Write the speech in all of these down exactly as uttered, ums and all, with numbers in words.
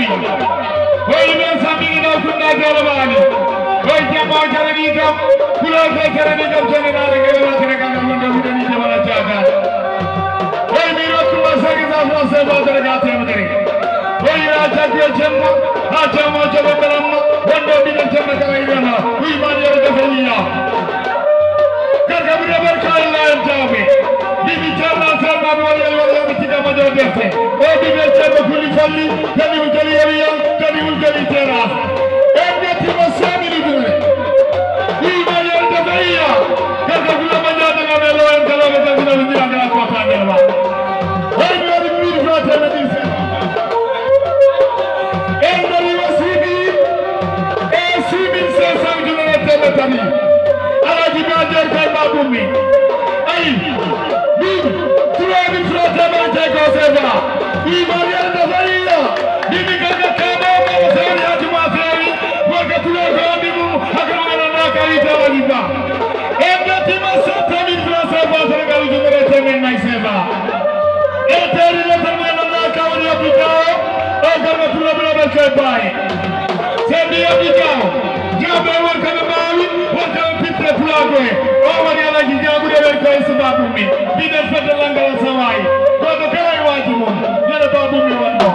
Hoy men sambiɗino kunna joloɓaani. Hoy jamma o jarani kam. Kulo ke jarani kam, jone naɗa ngere watere kam, ɗum ɗo wiɗani jamana jaga. Hoy mi rokkuma sagi sa français ba dara ga temedere. Hoy ra jaggo jamma. Ha jamma jogo belamma. Wonde ɓiɗen jamma kala yiɗana. Hoy ma yero defeniya. Garga ɓuri ɓer kawalla en jaabi. Bibi ceerno seernaaɓe walla walla ɓe tiga majoo defte. O bibi ceerno kuli falli, kadi mo jali yari yan, kadi mo jali teras. En ɓe timo seemini ɓure. Wiima yerde ɓe iya. Garga gula ma ñaata ngam e lo en kala ɓe jangina ɓe jira ngala ko ta ngel ma. Hoy mi wari mi frote na ɗin seeɗa. En dari wasiɓi. E six mille cinq cents junne e teemeɗɗe tati. Alaaji Baajeer kay ma ɗummi. Ayi, min, trois mille francs teemeɗɗe jeego sefa. Wi Mariama Dafariya. Mimi kaka kama mama sari hati ma fewi. Waka tulo ko andi mu. Hakama na na kari ta wali ba. En dati ma sept mille francs sefa Senegal junne e teemeɗɗe nay sefa. E teri le tan ma na na kawri abitawo. O garma tulo bila bel kay baye. Sendi yabika, jabe wonta no maawi, wonta no pitte pulaago e. O woni Alaaji jaabude ɓen ko e suɓaaɓe mum. Mbiɗen fedde Langal Sawaay. Ko no kala e waaji mum. Nana babu mi wonno.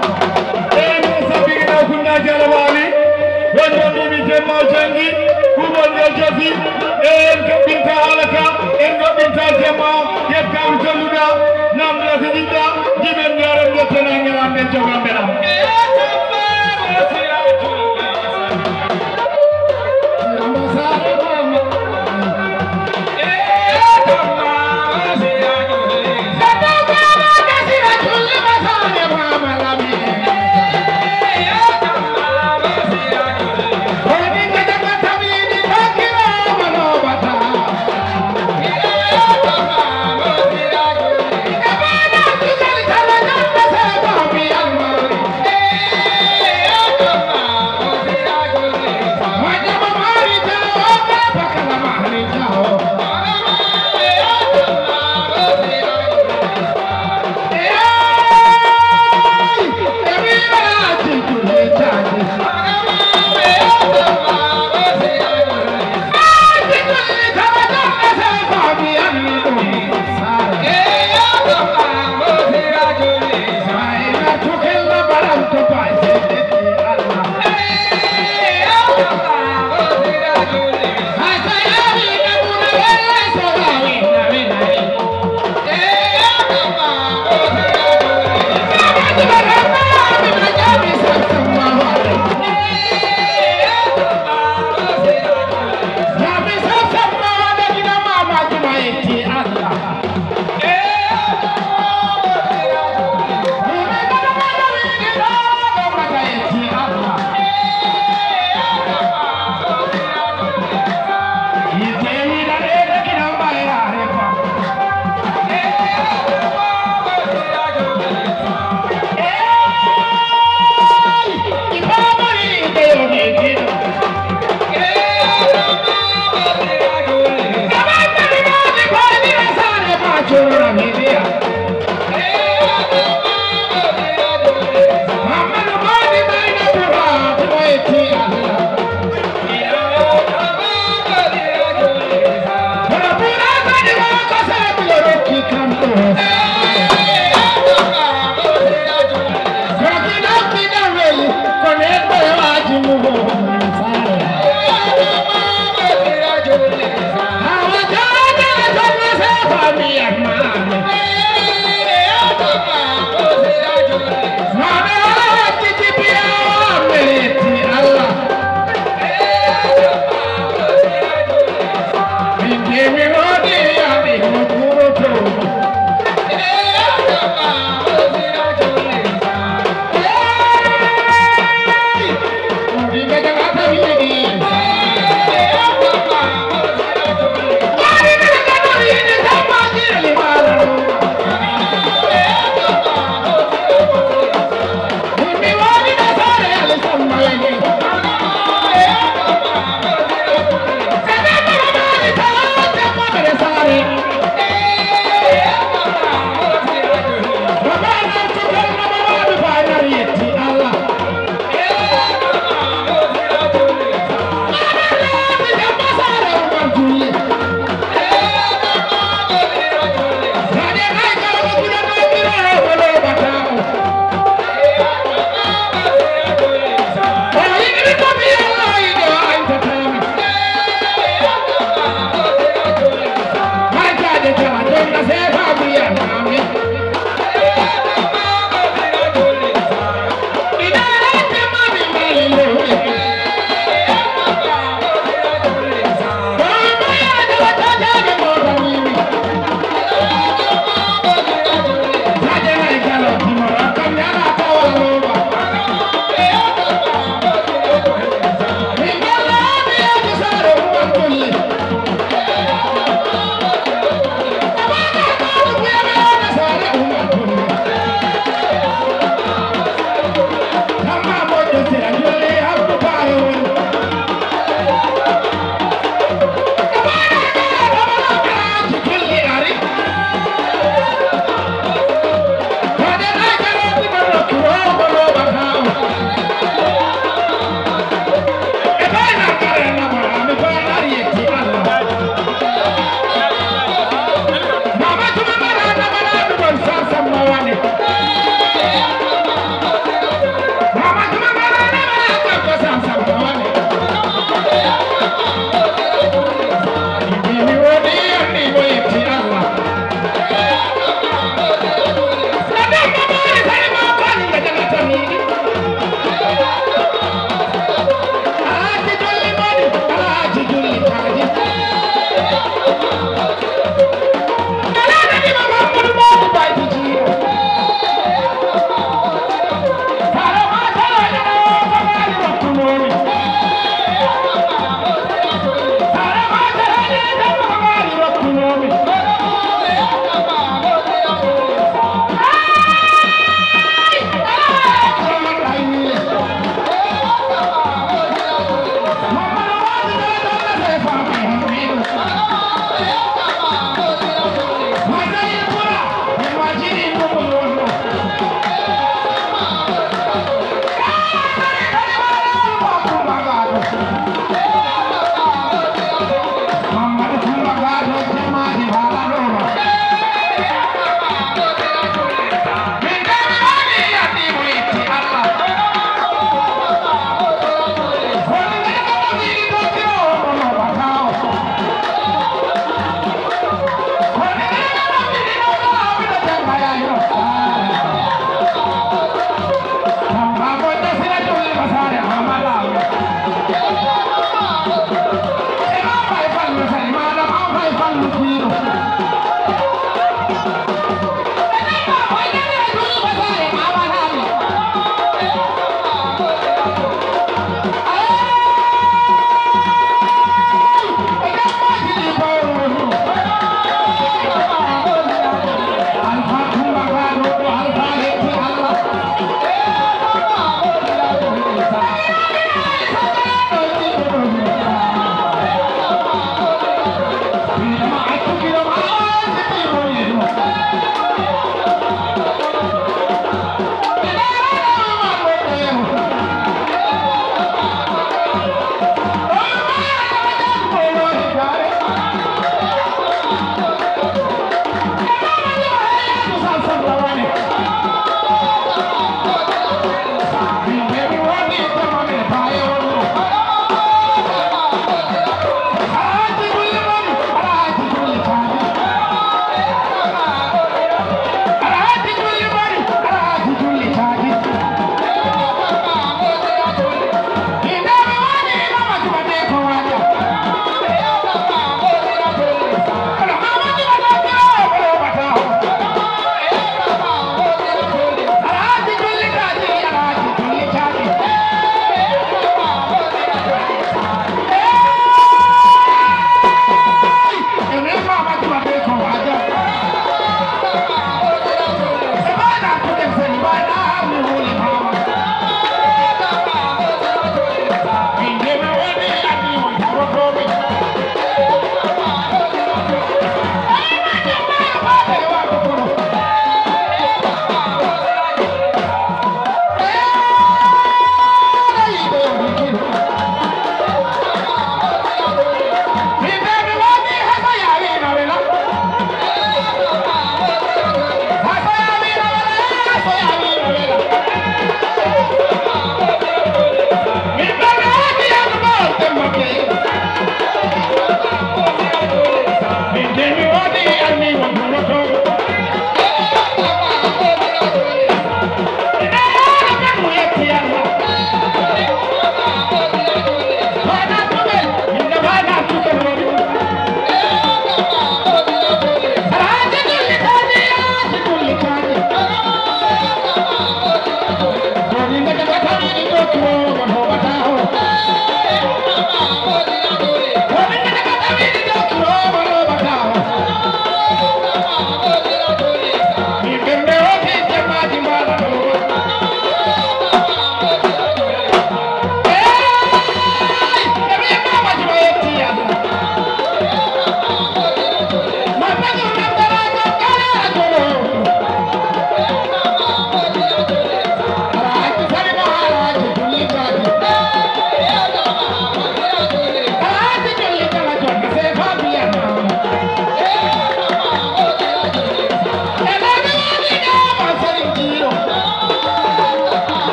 E no sabiri na kunna jala waali. Wonno mimi jemma o jangi. Kuɓon yo jafi. E en kaɓɓinta haala ka. En ɗoɓɓinta jemma. Yettam jolluɗa. Namda ko jiɗɗa. Jimen yaran yettana ngeran ɓe jogan ɓe ɗam.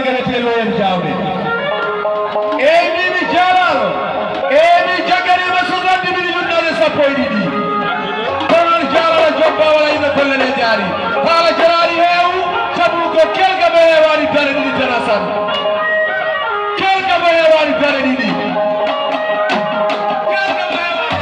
Jagganete loyen jawle. Eyyi, min mi jaaraama. Eyyi, min jagganaama soixante mille ujunnaje sappo e ɗiɗi. Kono on jaaraama jobba wala ina golle ne jaari. Haala jaraari heewu, sabu ko kelga mo heewaani dale ɗiɗi tan a san. Kelga mo heewaani dale ɗiɗi. Kelga mo heewaani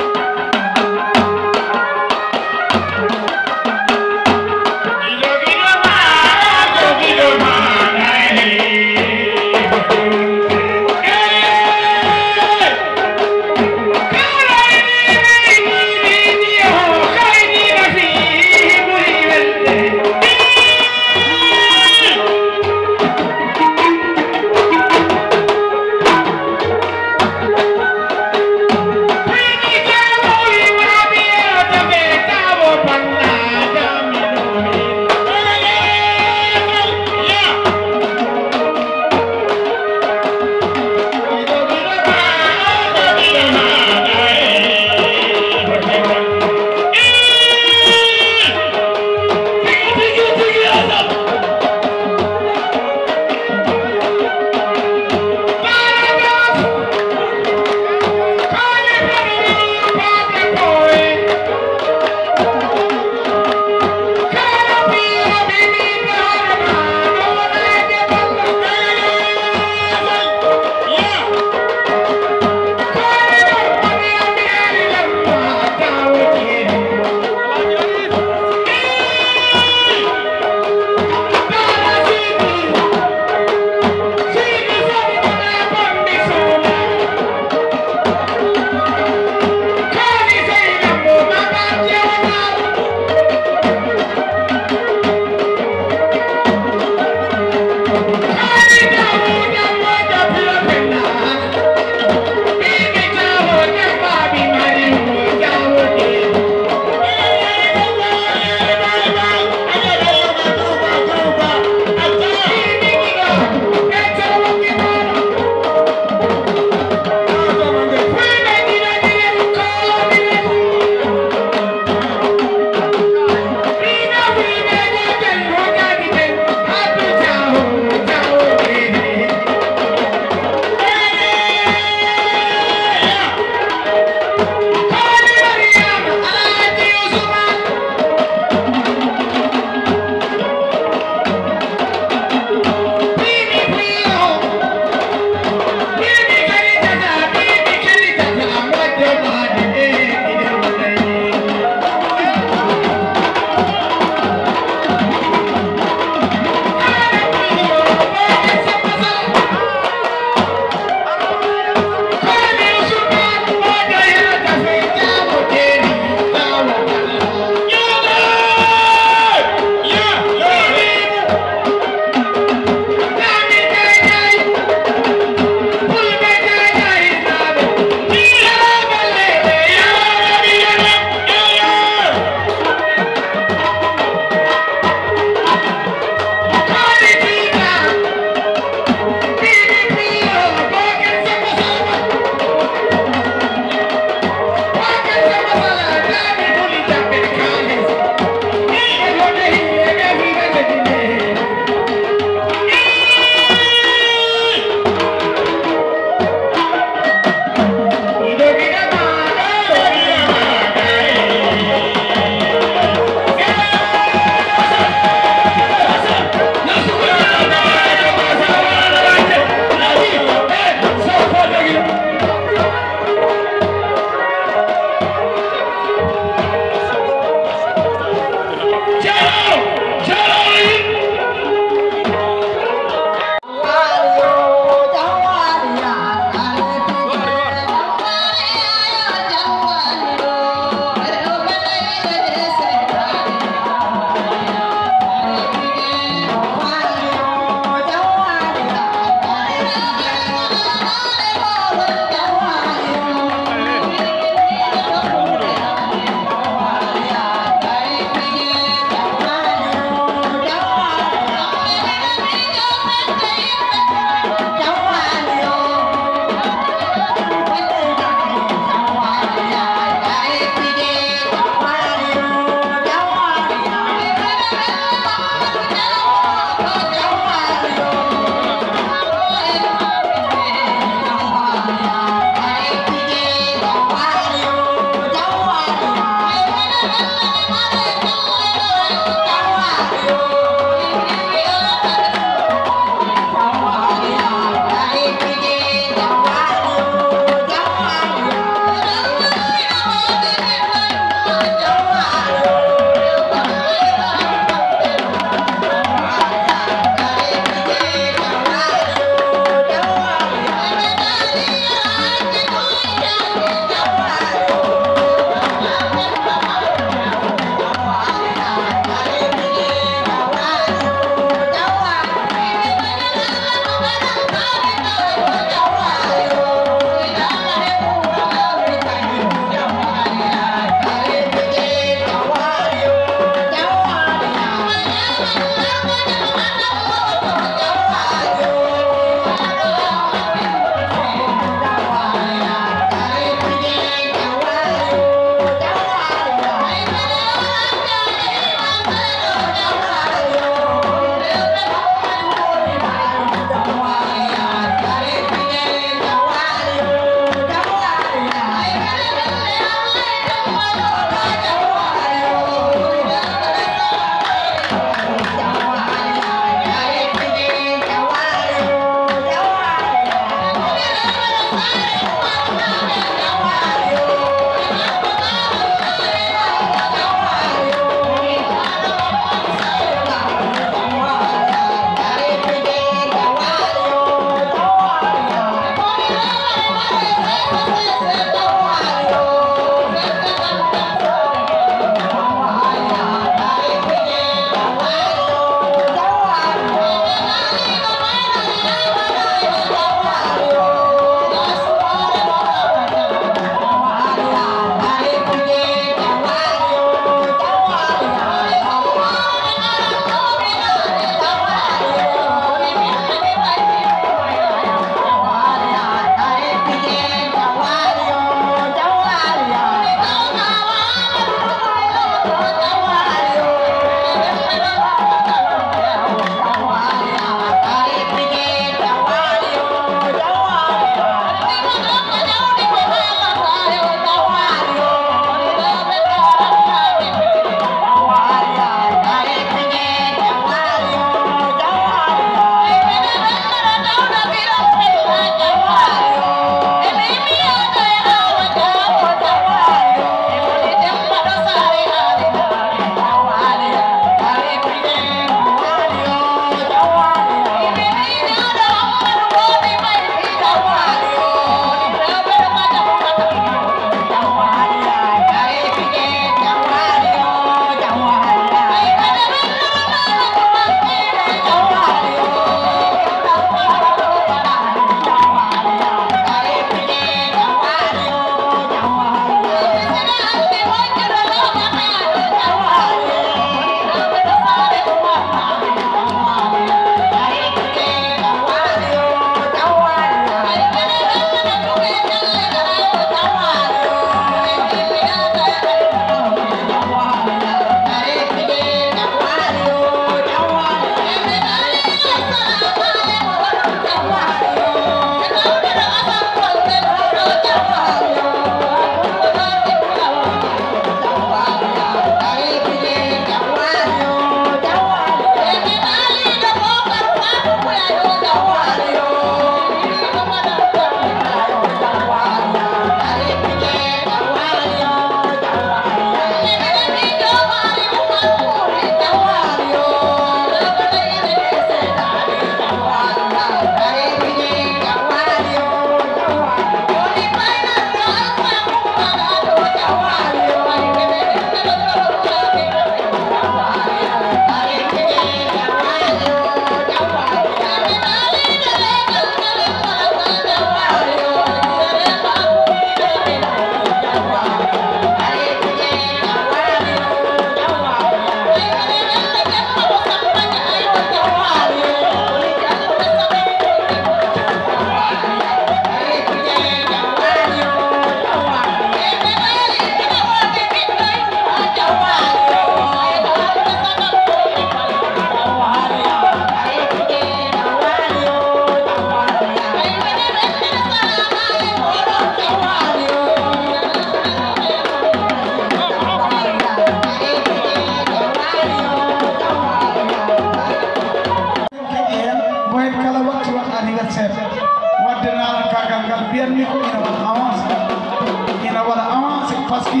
Parce que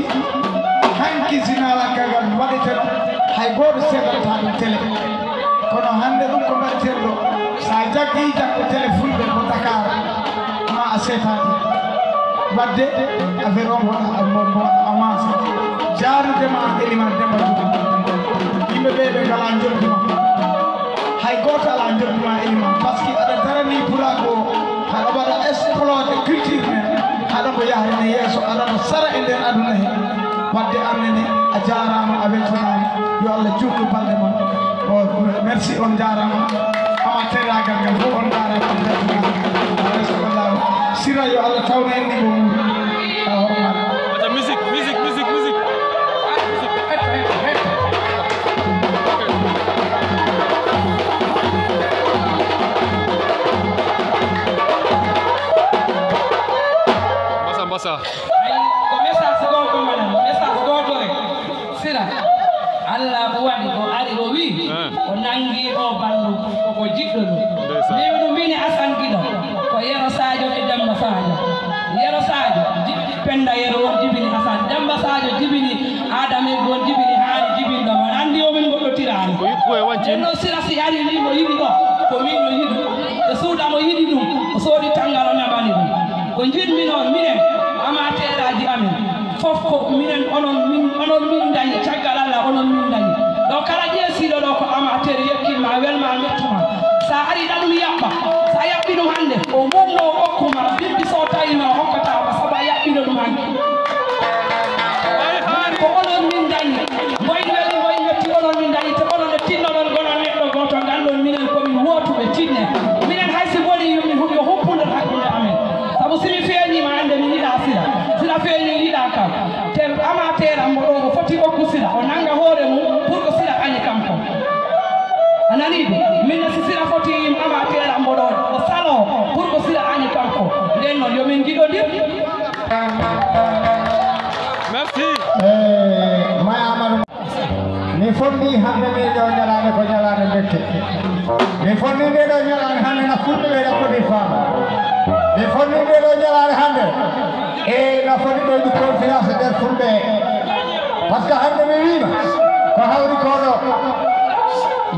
hanki si naalangal ngal waɗeteno, hay gooto seeɗatataa ɗum télé. Kono hannde ɗum ko mbaɗeten ɗo, so a jaggii jaggu télé fulɓe ko Dakar, ma a seetaani. Wadde affaire on waɗa, mo, mo, mo avance. Jaarude ma Elimane Demba Diouf. Yimɓe ɓe ɓe ngalaa njoɓdi ma. Hay gooto alaa njoɓdi ma Elimane, parce que aɗa daranii pulaagu o, aɗa waɗa exploité culture men, aɗa mo yahrine yeeso, aɗa mo sara e nder aduna he. Wadde aan nene, a jaaraama, a weltanaama. Yo Allah juutnu balɗe mon. O, merci, on njaaraama. Amateuraagal ngal fof, on njaaraama, on mbeltanaama. Sira, yo Allah tawnu en ni mo wuuri. A hormaama. Aca, musique, musique, musique, musique. Mbasa, mbasa. Ay, ko message gooto waɗa, message gooto rek. Sira, Allah ko waɗi, o ari, o wi, eh, o nangi o ballo, koko jiɗɗo ɗum. Ndeysaan. Min ɗum mini Asan Giɗo, ko Yero Sadio e Demba Sadio. Yero Sadio, jiɗɗi Penda Yero, on jibini Asan. Demba Sadio jibini Adama e on jibini Haali jibinɗo mo. Anndi o min goɗɗotiraani. Ko yippo e wancin. Nden noon Sira si ari ni mo yiɗi ɗo, ko min o yiɗi. E suuɗa mo yiɗi ɗum, o soodi tanngal o naɓani ɗum. Ko njiɗmi noon minen, amateeraaji amen, fof ko minen, onon min, onon min dañi, caggal Allah, onon min dañi. Ɗo kala ƴeesiiɗo ɗo ko amateur, yettiima, welma, mettuma. Sa ari ɗa ɗum yaɓɓa, sa yaɓɓi ɗum hannde, o mumno o okkuma, bimbi so tawi ma o hokkataama, sabu a yaɓɓino ɗum hannde. Ko onon min dañi, mboy weli, mboy metti, onon min dañi, te onon nde tinnoɗon gonon neɗɗo gooto, nganndon minen ko min wootuɓe, tinne. Minen hay si boni, yo mi hu-, yo humpundon hakkunde amen. Sabu si mi feeñiima hannde, mi yiɗaa Sira. Sira feeñi, yiɗaa kam. Te amateur am mbo ɗo, o foti okku Sira, o nannga hoore mum pour que Sira aña kanko. A nanii de? Min ne si Sira foti amateur am mbo ɗo, o saloo pour que Sira aña kanko. Nden noon, yo min ngiɗondir. Merci. Eh, Maya Amadou. Mi fonni hannde nde ɗoo ñalaande ko ñalaande mbégte. Mi fonni nde ɗoo ñalaande hannde na fulɓe ɓe ɗakkudi faama. Mi fonni nde ɗoo ñalaande hannde e na foti ɗoyɗi confiance nder fulɓe. Parce que hannde mi wiima ko hawri ko ɗo.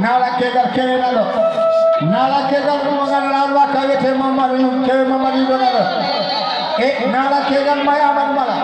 Naalankeegal kewenaɗo. Naalankeegal mo ngannduɗaa on wa ka wiyetee Mamadou Kewe Mamadou Idonaɗo. E naalankeegal Maya Amadou Mala.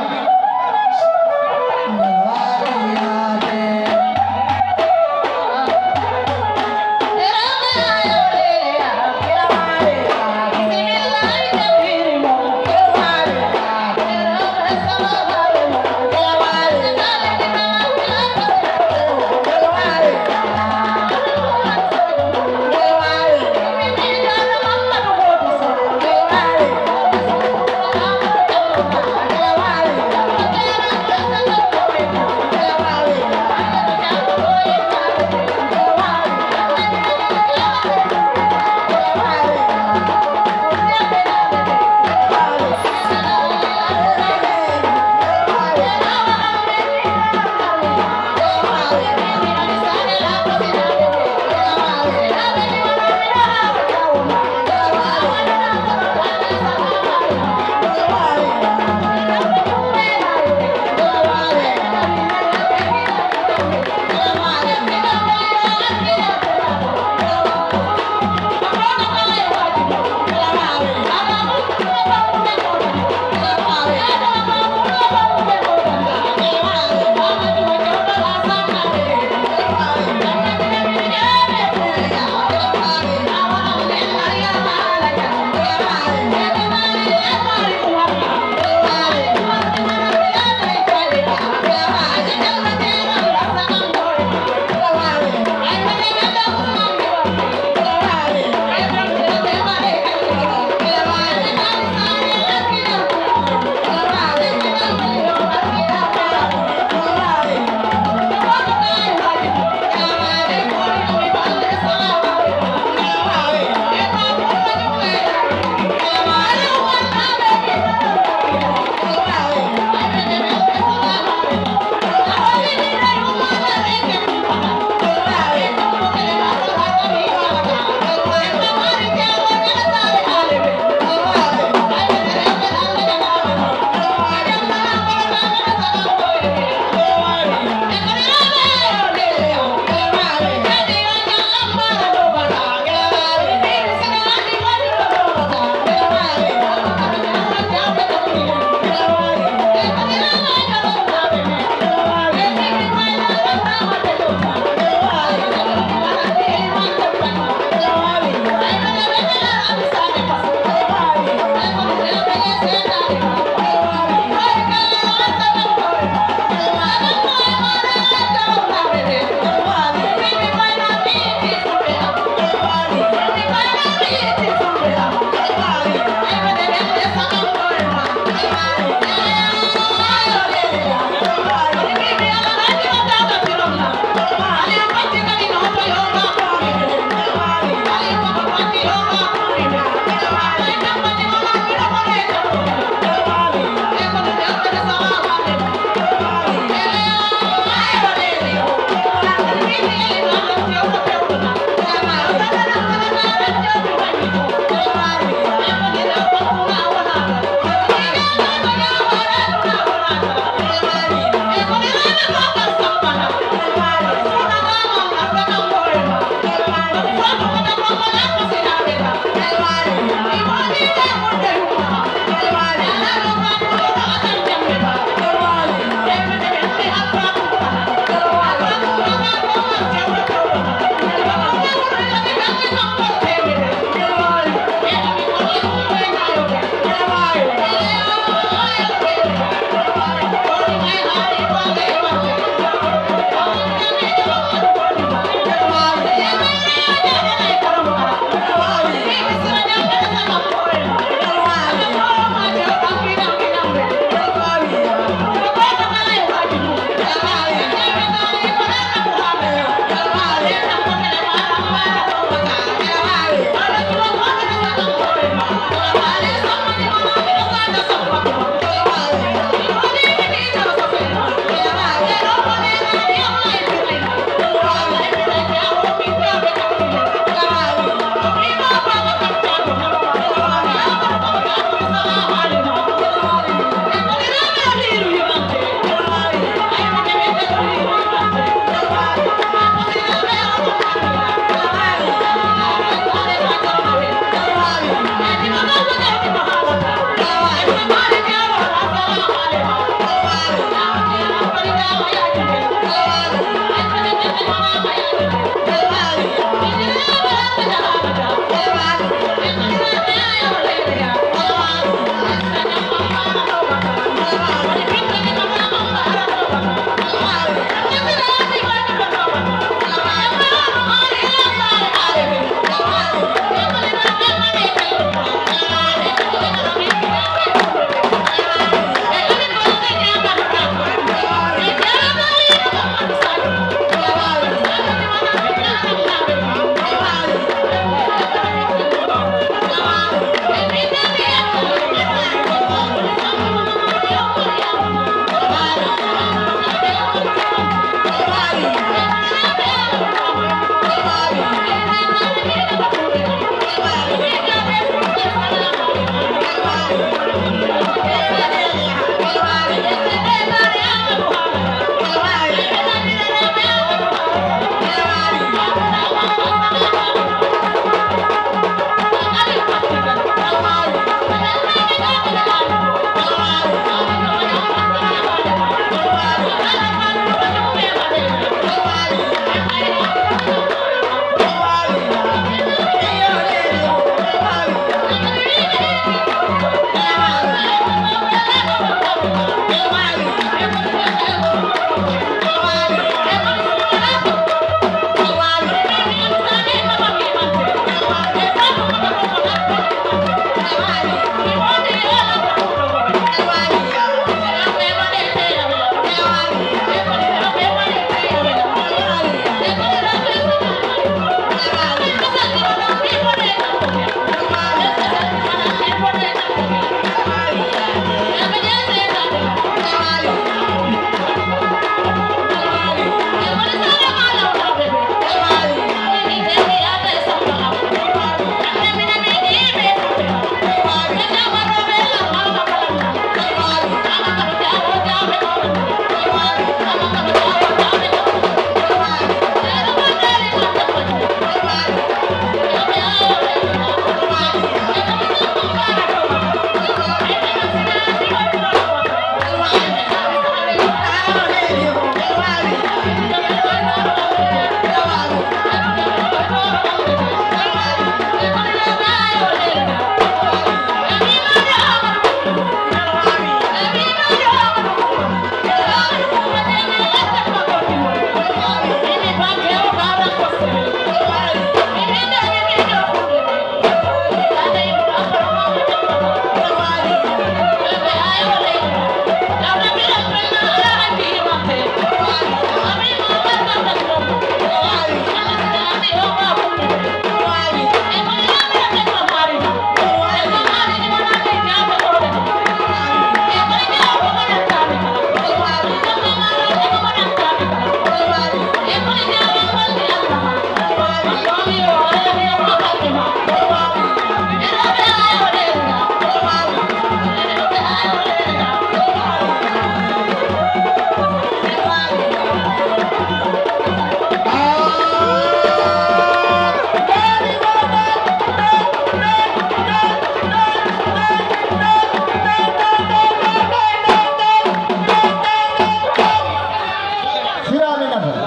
Siraaɓe Natal,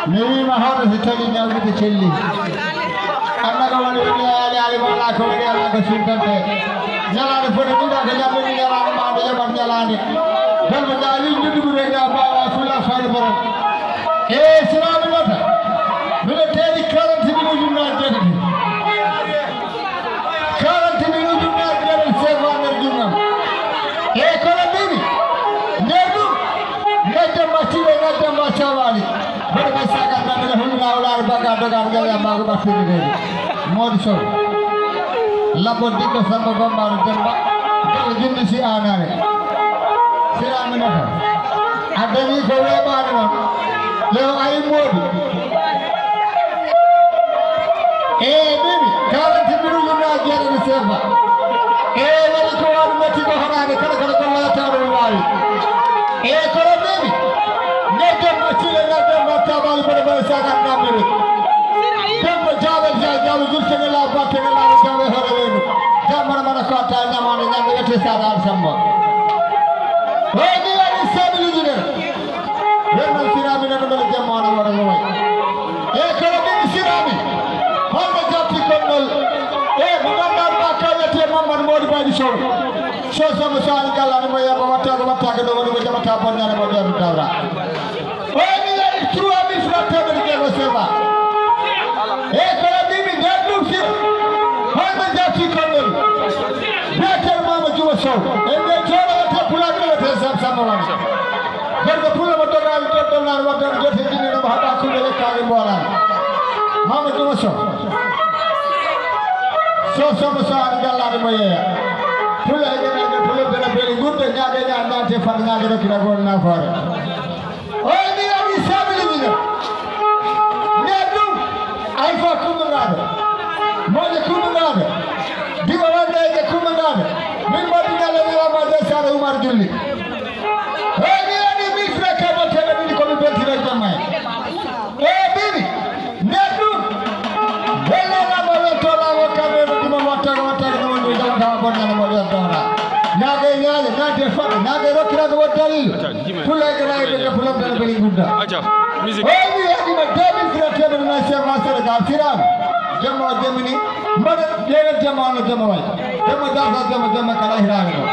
mi wiima hoto so tawi ñawdude celli. Amma ko woni woni yaali yaali mo alaa ko woni alaa ko sintante. Ñalaande foti ɗiɗa ko ñamlude ñalaande ma nde yoɓat ñalaande. Golko ngaa wi njuddugu ɓe ngaa mbaawa fula fayde borom. E siraaɓe Natal, miɗo teeli quarante mille ujunnaaji jeetati. Quarante mille ujunnaaji jeetati seefa nder junnam. E kono mbimi, nder ɗum, ngaddam ma tiɗo, ngaddam ma cawaali. Mboɗo ɓe sagal ma mbiɗa hulmina wulaare bagga dogaan ngal yamma ko ɓattirde reedu. Mody Sow. Labbo diɗɗo Samba Bambaɗo Demba. Bello jindi si anare. Siraaɓe Natal. A dañi ko weeɓaani noon. Yo ayi Mody. E mimi, quarante mille ujunnaaji jeetati seefa. E waɗi ko waɗi metti ko honaade kala kala ko laataɗo no waawi. E kono mimi, ngaddam ma sile, ngaddam ma tabaali mboɗo mbaɗa sagat namnere. Dembo jaawel ja jaawi gurtene laa battene laa jaawe hoore reenu. Jammana mana ko atta ñamaande ñande wete saga alsamma. Wayni waɗi sabili jinen. Wonno siraaɓe nana mbele jamma wona wona no wayi. E kala min siraaɓe. Holno jatti konngol. E mo ganduɗa ba kawete Mamadou Mody Baydi Sow. So sama sani gallani mo yamba watta ko watta ko ɗo woni ko jaɓata bonnane mo ɗo dawra. Wayni waɗi trois mille francs teɓere jeego sefa. E kala mimi nder ɗum sir. Holno jatti konngol. Betel Mama Juma Sow. E nder jooɗo wata pulaɓe wata sam sama wani. Gorko pullo mo dogaani doddol naan waddani jote jinni no mo haɓa kulɓe lekkaali mboolani. Mama Juma Sow. So somo so an gallade mo yeeya. Pullo e gene e pullo bela beli gudde ñaage ñaage nante fat ñaage rokki na gol na fore. O ni ani sabili ni. Ne dum ay fa kundu ngado. Mo ne kundu ngado. Diwa wanda e kundu ngado. Min mo dina le la mo de sare Umar Julli. Eyyi, mi waɗi mille francs kadi teemeɗɗe ɗiɗi ko mi beltino jamma en. E bibi, nder ɗum, wellanaama weltolaama kamɓe no ɗuma wattaka wattaka no woni ɗum jawta bonnana mo ɗon dawra. Naage ñaale, naage faɗa, naage rokkiraɓe won dalilu. Fulay ko nayi ɓe ko fulay ɓe ɓe gudda. Aca, musique. Eyyi, mi waɗi ma deux mille francs teemeɗɗe nayi chef ma Sénégal, siraama. Jamma o jamini, mbaɗa ƴeewel jamma o no jamma wayi. Jamma jawta jamma jamma kala hiraare ɗo.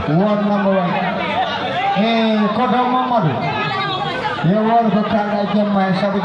Won number one. E koto Mamadou. Yo won ko kalɗa jemma e sabu.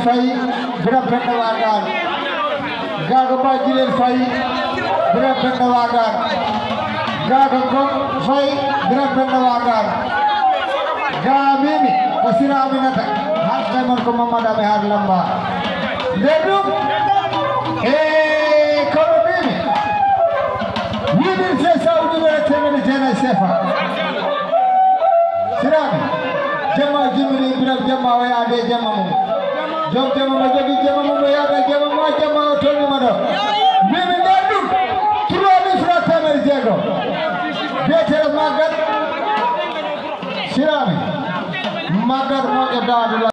Faye, Birame Penda Wagan. Ga ko Ba Jilel Faye, Birame Penda Wagan. Ga ko Ngom Faye, Birame Penda Wagan. Ga mimi ko Sira Aminata, haalde mon ko Mamadou Ami Har Lamba. Nder ɗum, e kono mimi, wiɗin se sawdi wala temedde jeenayi sefa. Siraaɓe, jamma o jimmini, Ibrahima jamma o yaade e jamma mum. Joom jamma mo jogii jamma mum, o yaada e jamma mum, jamma o tolnima ɗo. Mbimi nder ɗum, trois mille francs teemedde jeego. Biyeteeɗo Magat, Siraaɓe, Magat moƴƴo daado la.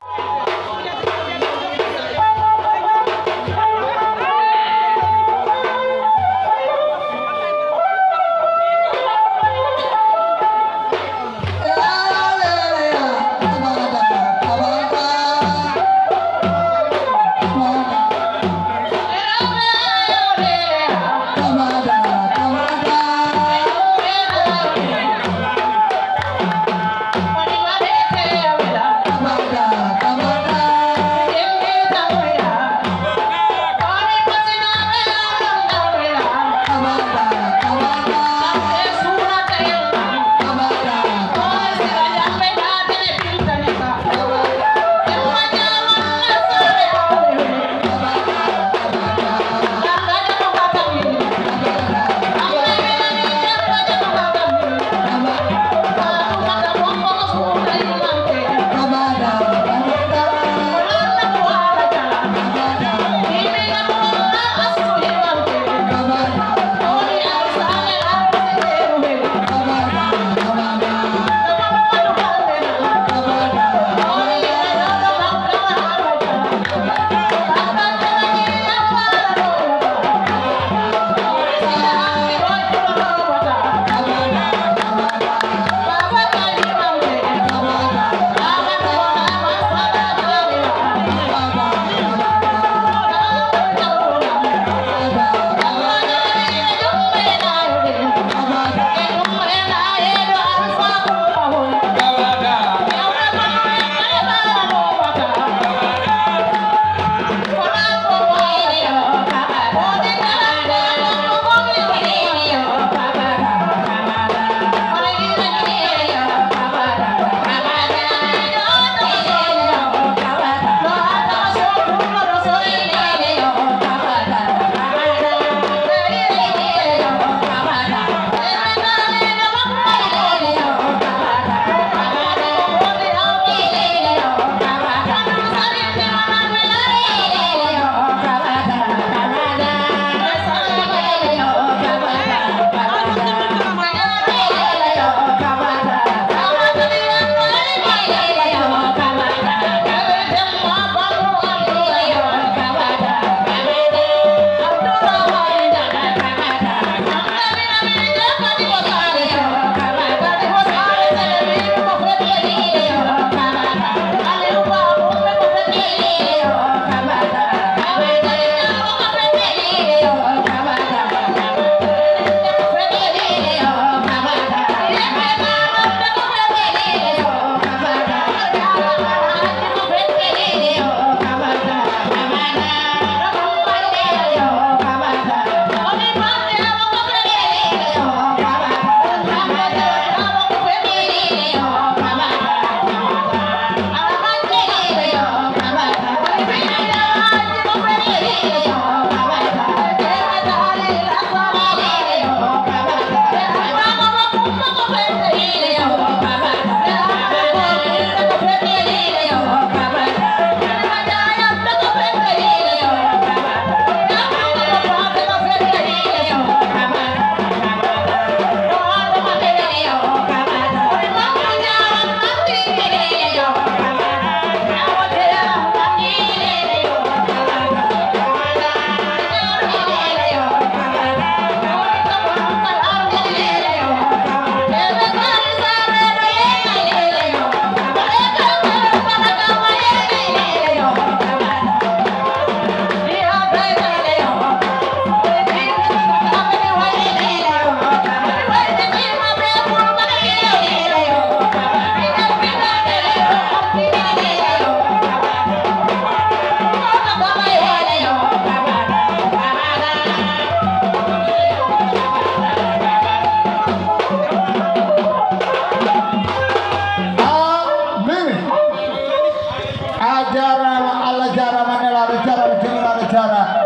Aɗa jaara.